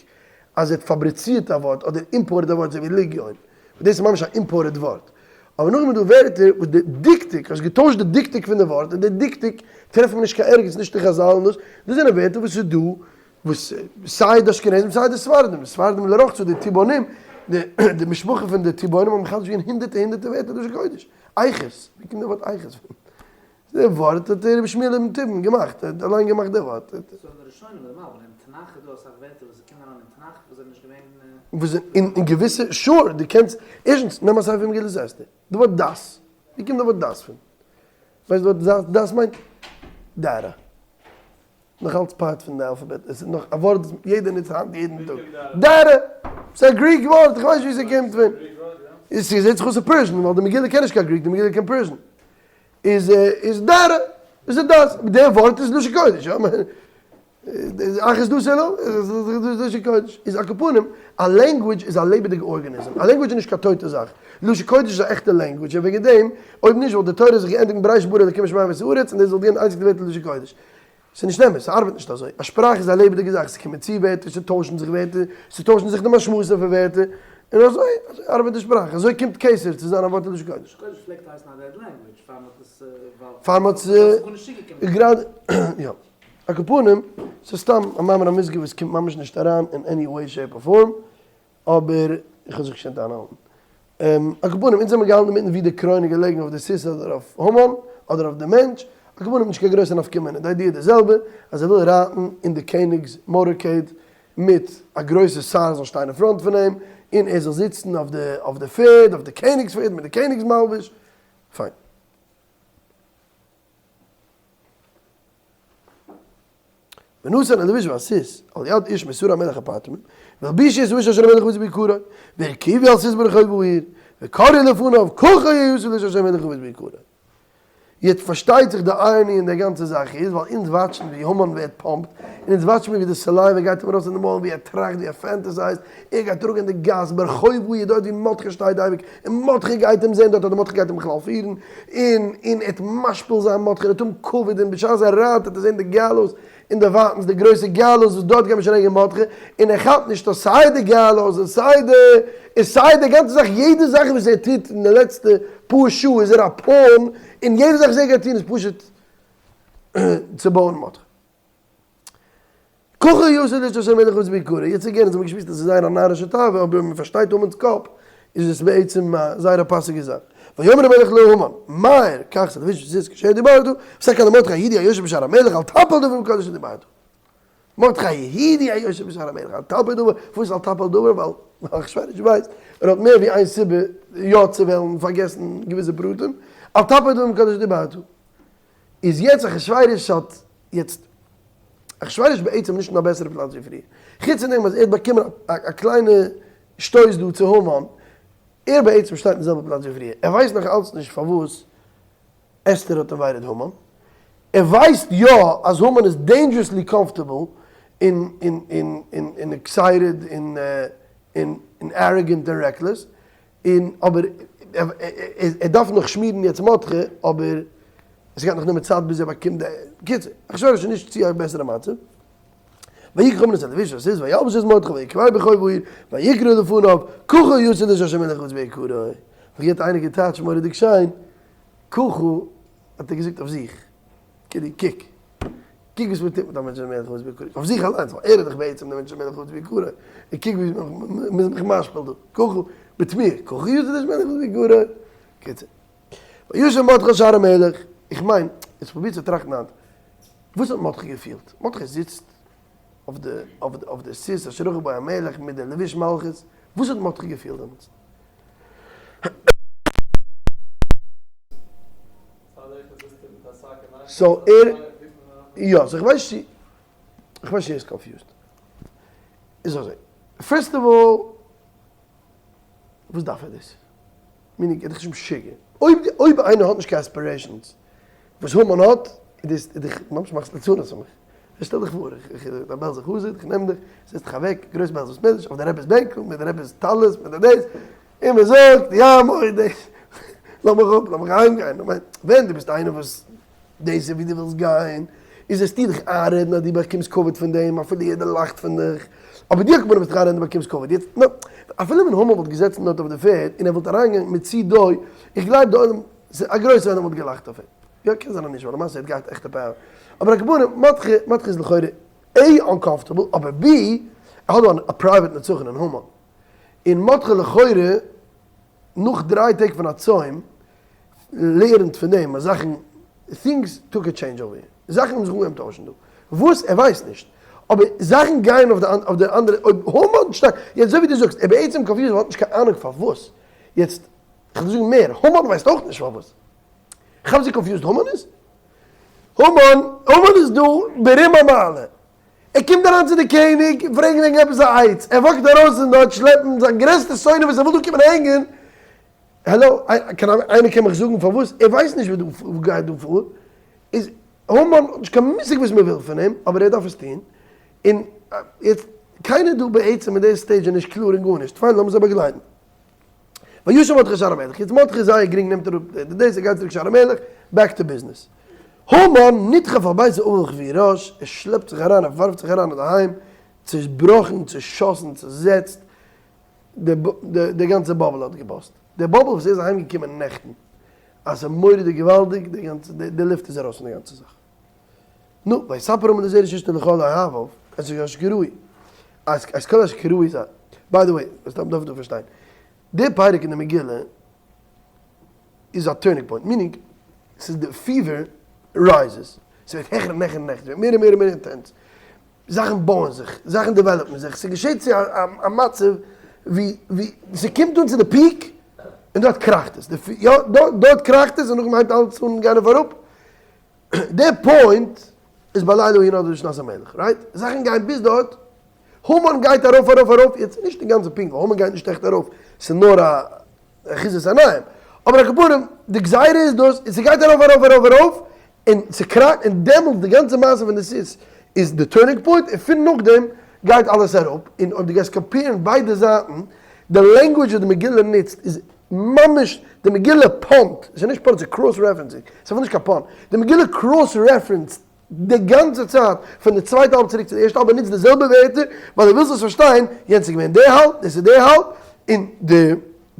אז ער האט פאבריצירט א ווארט אדער imported א ווארט אזוי ווי לגיון, וואס דאס איז ממש א imported ווארט. אבער נאכדעם איז דא ווערטער וואס די דקדוק, האסט געטוישט די דקדוק פון די ווארט און די דקדוק טרעפט מען נישט קיין ערגעץ נישט אין חזל און דאס, דאס זענען ווערטער וואס איז דא וואס סיי די אשכנזים סיי די ספרדים, די ספרדים לרחצה די תיבונים, די משפחה פון די תיבונים האבן מחדש געווען הונדערטער הונדערטער ווערטער לשון קודש, איכות, ווי קומט די ווארט איכות פון? די ווארט האט רבי שמואל אבן תיבון געמאכט, ער האט אליין געמאכט די ווארט. סאו אין די ראשונים אדער מלבי"ם, אין תנך איז דא אסאך ווערטער וואס קומען אריין אין תנך וואס זענען נישט געווען. וואס זענען אין געוויסע, sure, דו קענסט, ערשטנס, נעם א ספר מגילת אסתר, די ווארט דת, ווי קומט די ווארט דת פון? ווייסט וואס דת, דת מיינט? data. נאך אלץ part פון די אלפאבעט, עס איז נאך א ווארט וואס יעדער נוצט היינט יעדן טאג. data! ס'איז א Greek ווארט, איך ווייס נישט ווי ס'קומט פון. עס זעט זיך אויס ס'איז Persian, ווייל די מגילה קען נישט קיין Greek, די מגילה קען Persian. איז איז data, איז דאס, דער ווארט איז לשון קודש, יא? אחת דתו עילאה, לשון קודש איז על כל פנים, א language איז א לעבעדיגע ארגאניזם, א language איז נישט קיין טויטע זאך, לשון קודש איז א עכטע language, און וועגן דעם, אויב נישט וואלט די תורה זיך געענדיגט מיט בראשית ברא אלקים השמים ואת הארץ, און דאס וואלט געווען די איינציגסטע ווערטער לשון קודש. ס'איז נישט אמת, ס'ארבעט נישט אזוי. א שפראך איז א לעבעדיגע זאך, ס'קומען צו ווערטער, ס'טוישן זיך ווערטער, ס'טוישן זיך די משמעות'ן פון ווערטער, און אזוי אזוי ארבעט די שפראך, אזוי קומט כתר צו זיין א ווארט אין לשון קודש. לשון קודש פלעגט הייסן א dead language פאר מ'האט עס ווייל פאר מ'האט עס גארנישט צוגעקומען. גראדע יא. על כל פנים, ס'איז סתם א מאמר המוסגר וואס קומט ממש נישט אריין אין any way shape or form, אבער איך האב זיך געשטעלט איינהאלטן. על כל פנים, אונז האמיר געהאלטן אינמיטן ווי די קרוין איז געלעגן אויף די סוס אדער אויף המן, אדער אויף די מענטש, על כל פנים נישט קיין גרויסע נפקא מינה, די idea איז די זעלבע, אז ער וויל רייטן אין די קעניג'ס motorcade מיט א גרויסע שר זאל שטיין אין front פון אים, און ער זאל זיצן אויף די אויף די פערד, אויף די קעניג'ס פערד מיט די קעניג'ס מלבוש, פיין. ונתן הלבוש והסוס על יד איש משרי המלך הפרטמים, והלבישו את האיש אשר המלך חפץ ביקרו, והרכיבו על סוס ברחוב העיר, וקראו לפניו, ככה יעשה לאיש אשר המלך חפץ ביקרו. יעצט פארשטייט זיך די irony אין די גאנצע זאך איז, ווייל אונז watch ן ווי המן ווערט pumped, און אונז watch ן מיר ווי די saliva גייט אים ארויס אין די מויל, ווי ער טראכט, ווי ער fantasize ט, ער גייט טראגען די גאס ברחוב העיר דארט ווי מרדכי שטייט אייביג, און מרדכי גייט אים זען דארט אדער מרדכי גייט אים בכלל פירן, און און ער וועט משפיל זיין מרדכי, ער וועט האבן כבוד, און בשעת ער רייט וועט ער זען די gallows אין די ווייטנס, די גרויסע gallows וואס דארט גייט מען שוין הענגען מרדכי, און ער כאפט נישט אז סיי די gallows און סיי די און סיי די גאנצע זאך, יעדע זאך וואס ער טוט אין די לעצטע פאר שעה איז ער א pawn, און יעדע זאך וואס ער גייט טון איז פשוט צו בויען מרדכי. ככה יעשה לאיש אשר המלך חפץ ביקרו, יעצט again, אונז האבן געשמועסט אז עס איז זייער א נארישע תאווה, אבער ווען מען פארשטייט המן'ס קאפ, איז עס בעצם א זייער א פאסיגע זאך. ויאמר המלך להמן, מהר, קח את הלבוש והסוס כאשר דיברת, וסע למרדכי היהודי היושב בשער המלך, אל תפל דבר מכל אשר דיברת. מרדכי היהודי היושב בשער המלך, אל תפל דבר, פארוואס אל תפל דבר? ווייל אחשורוש ווייסט, ער האט מער ווי איין סיבה יא צו וועלן פארגעסן געוויסע פרטים, אל תפל דבר מכל אשר דיברת. איז יעצט אחשורוש האט יעצט אחשורוש בעצם נישט אין א בעסערע פלאץ ווי פריער, חוץ פון דעם אז ער האט באקומען א קליינע שטויס דא צו המן, ער בעצם שטייט אין די זעלבע פלאץ ווי פריער, ער ווייסט נאך אלץ נישט פארוואס אסתר האט invited המן, ער ווייסט יא אז המן איז dangerously comfortable און און און און און excited און און און arrogant און reckless, און אבער ער דארף נאך שמירן יעצט מרדכי, אבער עס גייט נאך נעמען צייט ביז ער באקומט די, בקיצור, אחשורוש איז נישט צו א בעסערע מצב, ויקח המן את הלבוש והסוס וילבש את מרדכי ויקרא ברחוב העיר ויקרא לפניו ככה יעשה לאיש אשר המלך חפץ ביקרו, ווי האט איינער געטייטשט מורא'דיג שיין, ככה האט ער געזאגט אויף זיך, כאילו קוק, קוק וואס מען טוט מיט א מענטש אשר המלך חפץ ביקרו, אויף זיך אליינס, ווייל ער איז דאך בעצם דער מענטש אשר המלך חפץ ביקרו, און קוק ווי מען איז מיך משפיל דא, ככה, מיט מיר, ככה יעשה לאיש אשר המלך חפץ ביקרו, קיצור. וישב מרדכי על שער המלך, איך מיין, יעצט פרוביר צו טראכטן היינט, וואס האט מרדכי געפילט? מרדכי זיצט אויף די אויף די סוס אשר רכב בו המלך מיט די לבוש מלכות, וואס האט מרדכי געפילט דעמאלטס? so ער, יא, so איך ווייס נישט צו, איך ווייס נישט צו ער איז confused. איז אזוי, first of all, וואס דארף ער דאס? meaning ער איז דאך נישט משוגע. אויב אויב איינער האט נישט קיין aspirations וואס המן האט, איז דאס איז דאך ממש מאכסט ליצנות פון מיך. שטעל דיך פאר, איך איך א בעלזער חסיד, איך נעם דיך, זעץ דיך אוועק, גרויס בעלזער בית מדרש, אויף די רבי'ס בענקל, מיט די רבי'ס טלית, מיט די דאס, און מען זאגט, יא מורי דאס, לאז מיך אפ, לאז מיך אהיים גיין, איך מיין, ווען דו ביסט איינער וואס דאס איז ווי דו ווילסט גיין, איז וועסטו דיך איינרעדן אז דו באקומסט כבוד פון דעם, אפילו יעדער לאכט פון דיך, אבער דו הכוונה וועסט דיך איינרעדן דו באקומסט כבוד, יעצט, נא, אפילו ווען המן וואלט געזעצן דארט אויף די פערד, און ער וואלט אריינגעגאנגען מצידו, איך גלייב די עולם, א גרויסע עולם וואלט געלאכט אויף אים, יא קען זיין אז נישט, ווייל למעשה ער האט געהאט עכטע power, אבער הכוונה, מרדכי, מרדכי איז לכאורה A uncomfortable, אבער B, ער האט דא א private נצחון אין המן. און מרדכי לכאורה נאך דריי טעג פון א צוים לערנט פון דעם אז זאכן things took a change over here, זאכן האבן זיך אנגעהויבן טוישן דא, וואס? ער ווייסט נישט, אבער זאכן גייען אויף די אנדערע, אויב המן שטייט, יעצט אזוי ווי דו זאגסט, ער בעצם confused ווייל ער האט נישט קיין אהנונג פארוואס, יעצט איך וועל דיר זאגן מער, המן ווייסט אויך נישט פארוואס, כאפסט ווי confused המן איז? המן, המן איז דא ברום המעלה, ער קומט אריין צו די קעניג פרעגן וועגן עפעס א עצה, ער walk ט ארויס פון דארט שלעפן זיין גרעסטע שונא וואס ער וויל דא קומען הענגען, העלא, איינער קען מיך זאגן פארוואס? ער ווייסט נישט וואס דא גייט דא פאר, איז. המן האט נישט קיין מושג וואס מען וויל פון אים, אבער ער דארף עס טון, און יעצט קיינער דא בעצם אין די stage איז נישט קלאר אין גארנישט, פיין לאמיר זיי באגלייטן. וישב מרדכי שער המלך, יעצט מרדכי איז זייער גרינג נעמט אראפ די דאס ער גייט צוריק שער המלך, back to business. המן נדחף הביתה אבל כבוי ראש, ער שלעפט זיך אריין ער ווארפט זיך אריין אינדערהיים, צעבראכן, צעשאסן, צעזעצט, די גאנצע bubble האט גע burst ט, די bubble וואס ער איז אהיים געקומען נעכטן אז ס'איז מורא'דיג געוואלדיג, די גאנצע, די לופט איז ארויס פון די גאנצע זאך. נו, ויספר המן לזרש אשתו ולכל אוהביו, את אשר קרהו, אז את כל אשר קרהו איז א, by the way, וואס דארף דא פארשטיין, די פרק אין די מגילה איז א turning point, meaning, ס'איז די fever rises, ס'ווערט העכער און העכער און העכער, ס'ווערט מער און מער און מער intense, זאכן בויען זיך, זאכן develop ן זיך, ס'געשעט צו א מצב ווי ווי ס'קומט אן צו די peak און דארט קראכט עס, יא דארט קראכט עס און נאכדעם הייבט אלעס אן גיין אויף אראפ, די point איז בלילה ההוא נדדה שנת המלך, right? זאכן גייען ביז דארט, המן גייט ארויף ארויף ארויף, יעצט נישט אינגאנצן פונקט ווייל המן גייט נישט עכט ארויף, ס'איז נאר א אחיזת עיניים, אבער על כל פנים די גזירה איז דאס, און ס'גייט ארויף ארויף ארויף ארויף, און ס'קראכט, און דעמאלטס די גאנצע מעשה פון די סוס איז די turning point, און פון נאכדעם גייט אלעס אראפ, און אויב דו גייסט compare ן ביידע זייטן, די language וואס די מגילה נוצט איז ממש די מגילה pun ט, ס'איז נישט pun ס'איז cross referencing, ס'איז אפילו נישט קיין pun, די מגילה cross reference ט די גאנצע צייט פון די צווייטע האלב צוריק צו די ערשטע האלב ער נוצט די זעלבע ווערטער ווייל דו ווילסט עס פארשטיין, יענץ איז געווען די האלב, דאס איז די האלב, און די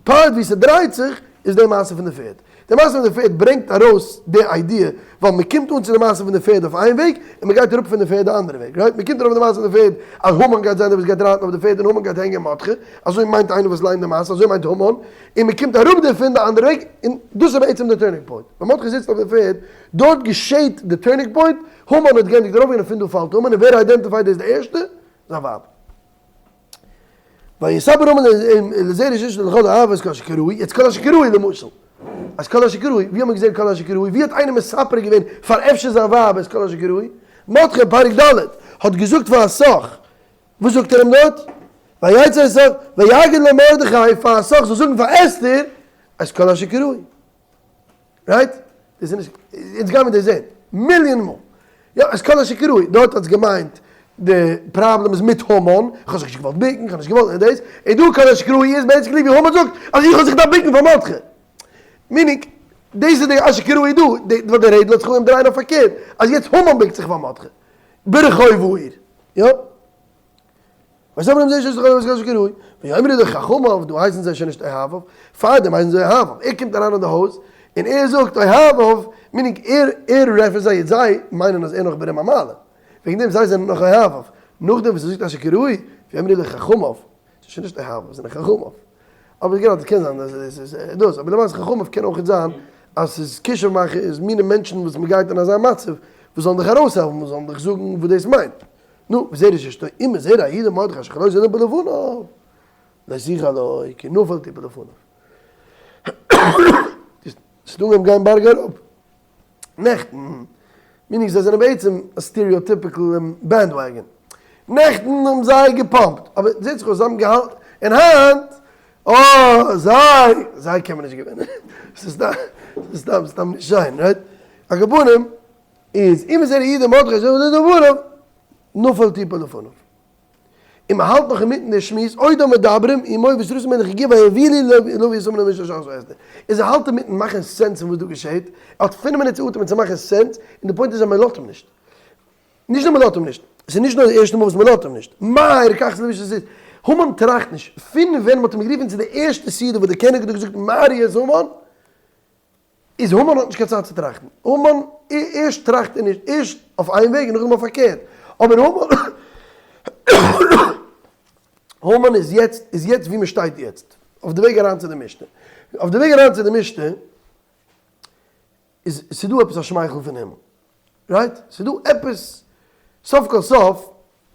part ווי ס'דרייט זיך איז די מעשה פון די פערד. די מעשה פון די פערד ברענגט ארויס די idea, ווייל מ'קומט אן צו די מעשה פון די פערד אויף איין וועג, און מ'גייט אראפ פון די פערד די אנדערע וועג, right? מ'קומט ארויף די מעשה פון די פערד אז המן גייט זיין דער וואס גייט רייטן אויף די פערד און המן גייט הענגען מרדכי, אזוי מיינט איינער וואס ליינט די מעשה, אזוי מיינט המן, און מ'קומט אראפ דערפון די אנדערע וועג, און דאס איז בעצם די turning point. ווען מרדכי זיצט אויף די פערד, דארט געשעהט די turning point, המן האט גענדיגט ארויפגיין און פון דא פאלט המן, און ווער identified דאס די ערשטע? זיין ווייב. ויספר המן לזרש אשתו ולכל אוהביו את כל אשר קרהו, יעצט כל אשר קרהו למשל, אז כל אשר קרהו, ווי האט מען געזעהן כל אשר קרהו, ווי האט איינער מספר געווען פאר אפשר זיין ווייב את כל אשר קרהו? מרדכי אין פרק ד' האט געזאגט פאר התך, וואס זאגט ער אים דארט? ויצא התך ויגד למרדכי פאר התך זאל זאגן פאר אסתר את כל אשר קרהו. Right? דאס איז נישט, אונז גיימיר דאס זעהן מיליאן מאל. יא, את כל אשר קרהו, דארט האט עס געמיינט די פראבלעם איז מיט המן, איך האב זיך נישט געוואלט ביקן, איך האב נישט געוואלט דאס, און דא כל אשר קרהו איז basically ווי המן זאגט אז איך האב זיך געדארפט ביקן פאר מרדכי. Meaning, דאס איז די אשר קרהו דא, ווייל די רעדל האט זיך אנגעהויבן דרייען אויף פארקערט, אז יעצט המן ביקט זיך פאר מרדכי. ברחוב העיר. יא. וואס האבן זיי שוין זיך אויס גערוי? ויאמרו לחכמיו, דא הייסן זיי שוין נישט אוהביו, פארדעם הייסן זיי אוהביו, ער קומט אריין אין די הויז, און ער זאגט אוהביו, meaning ער ער רעפערט זיי, זיי מיינען אז ער נאך ברום המעלה, וועגן דעם זיי זענען נאך אוהביו, נאכדעם וואס ער זאגט אשר קראו, ויאמרו לחכמיו, ס'איז שוין נישט אוהביו, זענען חכמיו. אבער גראדע קען זיין אז עס איז דאס, אבער למעשה חכמיו קען אויך זיין אז ס'איז כישוף מאכער איז מיני מענטשן וואס מ'גייט אין אזא מצב, וואס זאלן דיך ארויסהעלפן, וואס זאלן דיך זאגן וואס דאס מיינט. נו, וזרש אשתו, אם זרע היהודי מרדכי אשר לא זרע בלבניו, לא תוכל לו, כי נפל תפול לפניו. ס'איז דא אנגעהויבן גיין בארג אראפ. נעכטן, meaning זיי זענען בעצם א stereotypical bandwagon. נעכטן האבן זיי געפאמפט, אבער זעט זיך אויס זיי האבן געהאלטן, און היינט, אה, זיי, זיי קען מען נישט געווינען. ס'איז סתם, ס'איז סתם, סתם נישט שיין, right? על כל פנים, איז אם זרע יהודה מרדכי אשר לא זרע בלבניו, נפל תפול לפניו. און מען האלט נאך אינמיטן די שמועס, עודם מדברים עמו ושרשם מלך הגיע ויביאו להביא את המן למשתה אשר עשתה אסתר. איז ער האלט אינמיטן מאכן sense פון וואס דא געשעהט, ער האט פינף מינוט צו אטעמען צו מאכן sense, און די point איז אז מען לאזט אים נישט. נישט נאר מען לאזט אים נישט, עס איז נישט נאר די ערשטע מאל וואס מען לאזט אים נישט, מהר כך ס'איז נישט עס איז, המן טראכט נישט, פון ווען מען האט אים גערופן צו די ערשטע סעודה וואס די קעניג האט געזאגט מהר את המן, איז המן האט נישט קיין צייט צו טראכטן, המן ערשט טראכט ער נישט, ערשט אויף איין וועג און נאכדעם אויף פארקערט, אבער המן המן איז יעצט איז יעצט ווי מען שטייט יעצט, אויף די וועג אריין צו די משתה, אויף די וועג אריין צו די משתה איז ס'דא עפעס א שמייכל פון הימל, right? ס'דא עפעס, סוף כל סוף,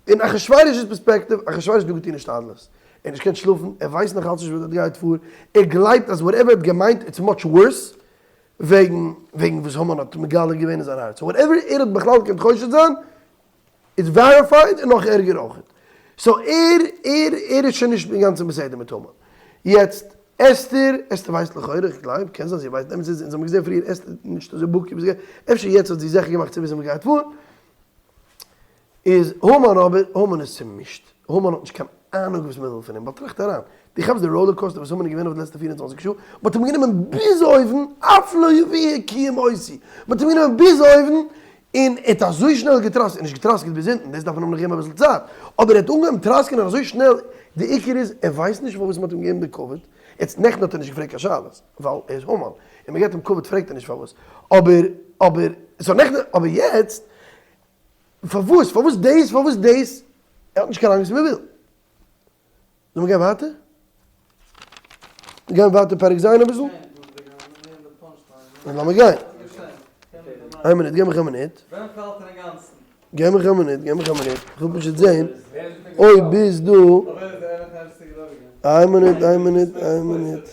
אין אחשורוsh's פערספעקטיוו, אחשורוש האט דא געטון השתדלות, ער האט נישט געקענט שלאפן, ער ווייסט נאך אלץ נישט וואס דארט גייט פאר, ער גלייבט אז whatever ער האט געמיינט it's much worse, וועגן וועגן וואס המן האט מגלה געווען אין זיין הארץ, whatever ער האט בכלל געקענט חושד זיין, איז verified און נאך ערגער אויכעט. So ער ער ער איז שוין נישט אינגאנצן בסדר מיט המן. יעצט. אסתר, אסתר ווייסט לכאורה, איך גלייב, קען זיין זי ווייסט, אמת איז, אונז האבן געזען פריער אסתר נישט אזוי בקי וואס גייט, אפשר יעצט האט זי זיכער געמאכט צו וויסן וואס גייט פאר, איז המן אבער, המן איז צומישט, המן האט נישט קיין אהנונג וואס מען וויל פון אים, ווייל טראכט אריין, דו כאפסט די roller coaster וואס המן איז געווען אויף די לעצטע 24 שעה, מען האט אים גענומען ביז אויבן, אף לא יביאה כי אם אותי, מען האט אים גענומען ביז אויבן, און ער האט אזוי שנעל געטראסקעט, נישט געטראסקעט ביז אונטן, דאס דארף מען אים נאך געבן אביסל צייט, אבער ער האט אנגעהויבן טראסקענען אזוי שנעל, די עיקר איז, ער ווייסט נישט פארוואס מען האט אים געגעבן די כבוד, יעצט נעכטן האט ער נישט געפרעגט קיין שאלות, ווייל ער איז המן, און מען געבט אים כבוד פרעגט ער נישט פארוואס, אבער, אבער, so נעכטן, אבער יעצט, פארוואס, פארוואס דאס, פארוואס דאס, ער האט נישט קיין אנונג וואס מען וויל. זאל מען גיין ווייטער? מיר גייען ווייטער פרק ז' אביסל? לאמיר גיין. איין מינוט, געב מיך א מינוט. געב מיך א מינוט, געב מיך א מינוט. איך וויל פשוט זען אויב ביז דא. איין מינוט, איין מינוט, איין מינוט.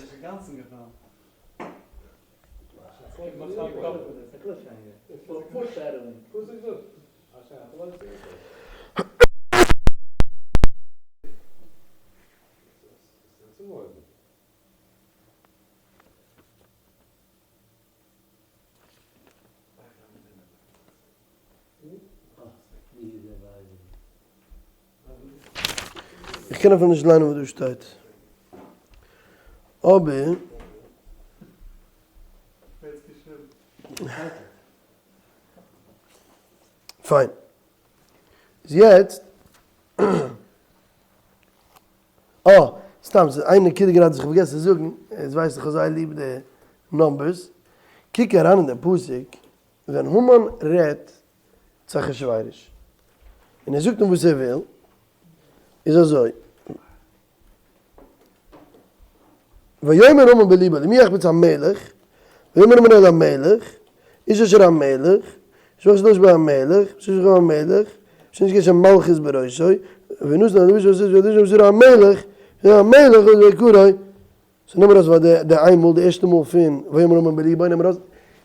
איך קען אפילו נישט ליינען וואס דא שטייט. אבער. פיין. איז יעצט. אה, סתם, ס'איז איין נקודה גראדע וואס איך האב פארגעסן צו זאגן, יעצט ווייס איך, כ'האב זייער ליב די numbers. קוק אריין אין די פסוק, ווען המן רעדט צו אחשורוש, און ער זאגט אים וואס ער וויל, איז אזוי, ויאמר המן בלבו למי יחפץ המלך, ויאמר המן אל המלך, איש אשר המלך, איש אשר בו המלך, איש אשר המלך, איש אשר מלכות בראשו, ונתן הלבוש אשר המלך, המלך ויקרא, so נעם ארויס ווייל די איין מאל, די ערשטע מאל פון ויאמר המן בלבו נעם ארויס,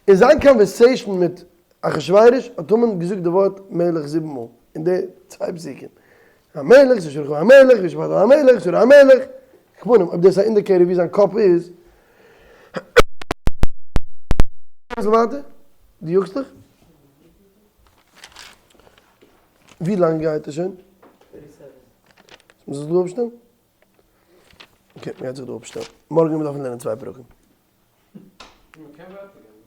אין זיין conversation מיט אחשורוש האט המן געזאגט די ווארט מלך זיבן מאל, אין די צוויי פסוקים. המלך, זה שרחו המלך, וישפט המלך, שרי המלך, כפנים, אויב דאס איז א indicator ווי זיין קאפ איז. אביסל ווייטער, דו יאגסט דיך? ווי לאנג גייט עס שוין? מ'זאל זיך דא אפשטעלן? okay, מ'גייט זיך דא אפשטעלן. מארגן וועט מען דארפן לערנען צוויי פרקים. מ'קען ווייטער גיין.